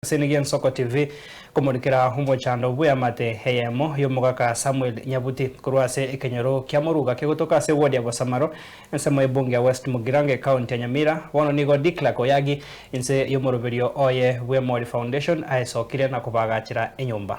Ase nigo Ensoko TV komorikera omochando bw'eamate eyemo y'omogaka Samuel Nyabuti korwa ase ekenyoro kia Moruga kegotoka ase eward ya Bosamaro ensemo y'ebunge ya West Mugirango ecounty ya Nyamira. Bono nigo Declerk Oyagi inse y'omoroberio oye bw'Emori Foundation aesokire na kobaagachera enyomba.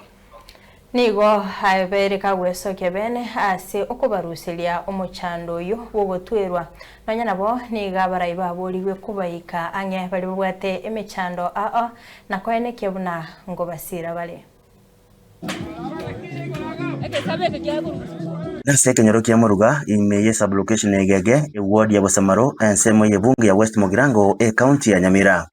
Nigo abeire kagwesokia bene ase okobaruseria omochando oyio bw'ogotwerwa. Nonya nabo, nigo abarai baborigwe kobaika ang'e baria babwate emechando ao na koenekia buna ngobasiira bare. Nase ekenyoro kia Moruga, ime ye sub-location ya Igege, eward ya Bosamaro, ensemo y'ebunge ya West Mugirango, ecounty ya Nyamira.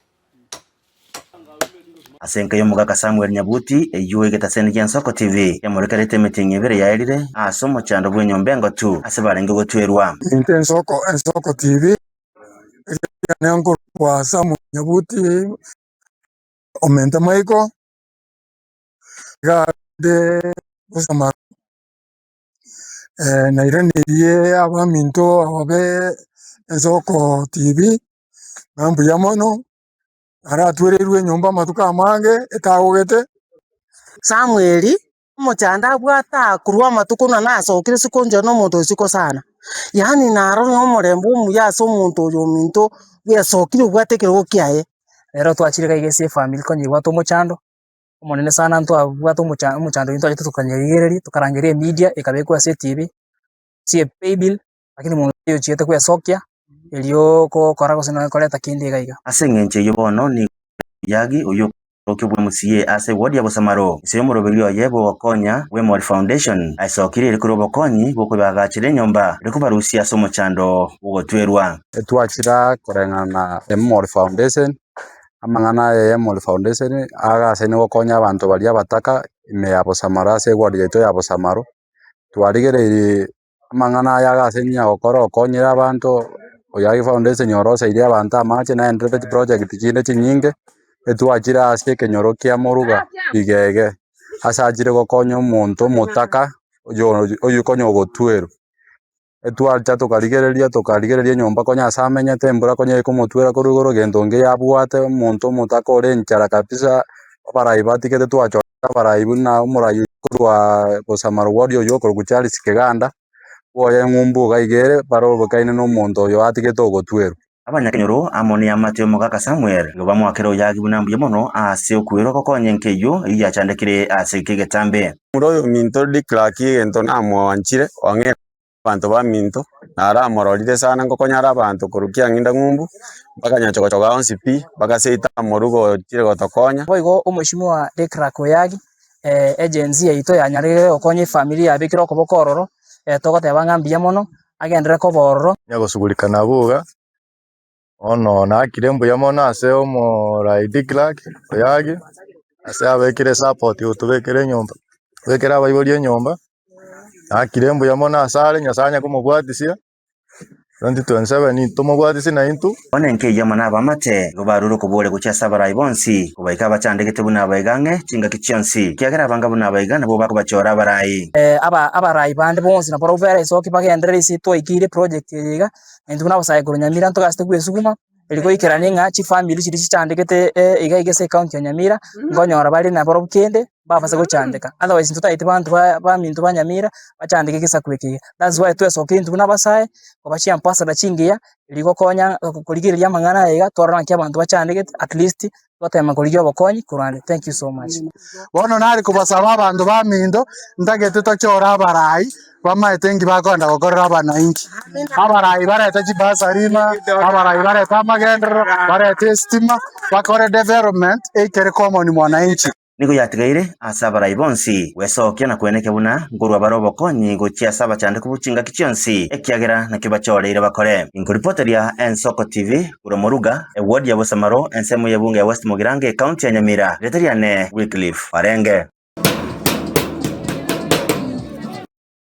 Ase enka y'omogaka Samuel Nyabuti, eyio egetaseni gi'Ensoko TV yamorekerete emetienyi ebere yaerire ase omochando bw'enyomba engotu ase barenge gotwerwa. Intwe Ensoko Ensoko TV, eriane nkorokwa Samuel Nyabuti, omente Michael, iga ande gosoma nairaneirie abaminto aba be Ensoko TV. Ng'a mbuya mono, aratwereirwe enyomba amatuko amange etagogete. Samweli, omochando abwate aa korwa amatuko buna nasokire isiko inche nomonto o isiko sana, yaani narora omorembe omuya ase omonto oyo ominto bwesokire obwate ekerogo kiaye. Rero twachire iga iga ase efamiri konya ebwate omochando, omonene sana ntwabwate omocha omochando oywo ntwachete tokanyerigereria, tokarangeria emedia ekabekwa ase etibi, ase epaybill. Lakini monto oyio ochiete gwesokia, erio gokora gose nonya koreta kende iga iga. Ase engencho eyio bono nigo Oyagi oyio okorokio bwa MCA ase eward ya Bosamaro inse y'omoroberio oye bw'ogokonya bw'Emori Foundation aesokirie ere korwa obokonyi bw'okobaagachera enyomba ere kobarusia ase omochando bw'ogotwerwa. Twachira koreng'ana na Emori Foundation, amang'ana aya ya Emori Foundation agasaine gokonya abanto baria abataka ime ya Bosamaro ase eward yaito ya Bosamaro, twarigereirie Amang'ana aya agasemia gokora okonyire abanto, Oyagi Foundation oroseirie abanto amache naenderete chiproject chinde chinyinge, etwachire ase ekenyoro kia Moruga Rigege, ase achire gokonya omonto omotaka oyo oywo konya ogotwerwa. Etwacha tokarigereria tokarigereria enyomba konya ase amenyete embura konya ekomotwera korwa igoro gento nge yabwate omonto omotaka ore enchara kabisa, abarai batigete twachora. Abarai buna omorai korwa Bosamaro ward oyio okorokwa Charles Keganda, bwoye eng'umbu iga iga ere barobekaine nomonto oyo atigete ogotwerwa. Abanyakenyoro amo neamate y'omogaka Samuel nigo bamoakera Oyagi buna mbuya mono ase okwerwa gokonya enka eyio eyio yachandekire ase egeka egetambe. Momura oyo ominto Declerk egento namwanchire ong'e Abanto baminto, naramororire sana ngokonyara abanto korwa kiang'inda ng'umbu, mpaka nyachogochoga onsi pi, mpaka seito amoruga ochire gotokonya. Boigo omweshimiwa Decrack Oyagi, agency yaito yanyarire gokonya efamiri yabekire okoboko ororo, togoteba ng'a mbuya mono, agenderere koba ororo. Nyagosugurika nabwo iga, bono nakire mbuya mono ase omorai Decrack Oyagi, ase abekire esupport gotobekera enyomba, kobekera abaibori enyomba. Nakire mbuya mono asare, Nyasae anye komobwatisia, 2027 tomobwatisie naintwe. Bono enka eyio amo nabamate nigo barure okoboria gochia ase abarai bonsi, kobaika abachandegete buna abaiga ang'e chingaki chionsi, ekiagera abanga buna abaiga nabwo bakobachora abarai. Aba abarai bande bonsi nabarobwo beresoki bagenderere ase twaikeire project eye iga, naintwe buna abasae korwa Nyamira ntogasete kwesuguma. Erio goikerania ng'a chifamiri chiria chichandegete iga iga ase ecounty ya Nyamira, nkonyora bare nabarobwo kende, mbabase gochandeka. Otherwise intwe totagete banto ba baminto ba Nyamira, bachandeke egesaku eke iga. That's why twesokeire intwe buna abasae, koba chiambassador chingiya, erio gokonya korigereria amang'ana aya iga, twarora naki abanto bachandegete, at least twatema korigia obokonyi korwa ande. Thank you so much. Bono nare kobasaba abanto baminto, ntagete tochore abarai bamaete inki bakoenda gokorera abanainchi. Abarai barete chibasari ng'a, abarai barete amagenderero, barete estima, bakore development eikere common mwananchi. Nigo yatigaire ase abarai bonsi gwesokia na kwenekia buna nkorua bare obokonyi gochia ase abachandeku bo chingaki chionsi, ekiagera nakio bachoreire bakore. Inkoripoteria Ensoko TV korwa Moruga, eward ya Bosamaro, ensemo y'ebunge ya West Mugirango, ecounty ya Nyamira. Rieta riane Wycliffe Warenge.